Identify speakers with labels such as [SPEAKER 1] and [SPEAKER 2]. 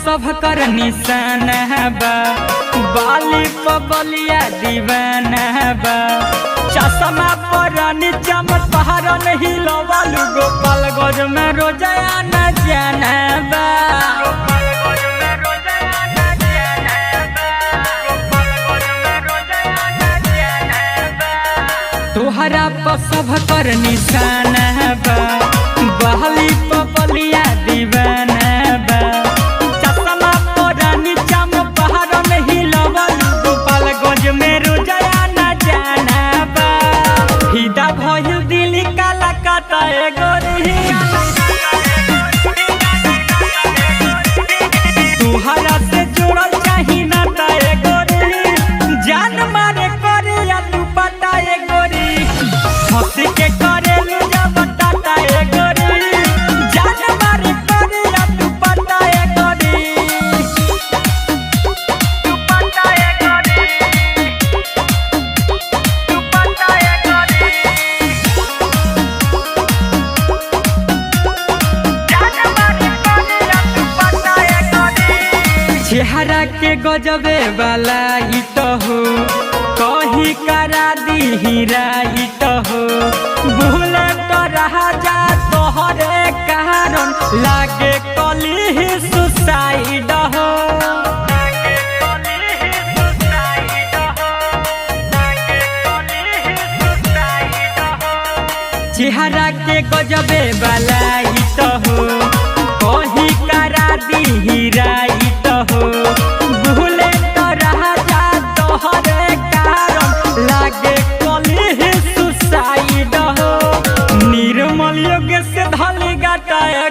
[SPEAKER 1] सब कर निशाना बा, बाली पबलिया दीवाना बा। चश्मा पर चमक पहाड़न हिलवालू, गोपालगंज में रोजाना न जाना बा। तोहरा पर सब कर निशाना बा, बहली पपलिया दीवाना बा। चश्मा पर चमक पहाड़न हिलवालू, गोपालगंज में रोजाना न जाना बा। फिदा भइल दिल काला काटा ए गोरी, तुहरा से जुड़ल चाही नाता ए गोरी। जान मारे करे या तू पता ए गोरी, हंस के करे जब टाटा ए गोरी। जान मारे करे या तू पता ए गोरी, तू पता ए गोरी, तू पता ए गोरी। चेहरा के गजबे वाला इत हो, कही करा दी हीरा इत हो। भूल तो रहा जा तोहरे कारण, लागे कली सुसाइड हो। चेहरा के गजबे वाला इत हो, कही करा दी हीरा इत हो। भूले तो रहा जा तोहरे कारण, लागे कली सुसाइड हो। निर्मल योग से धली गाटा ए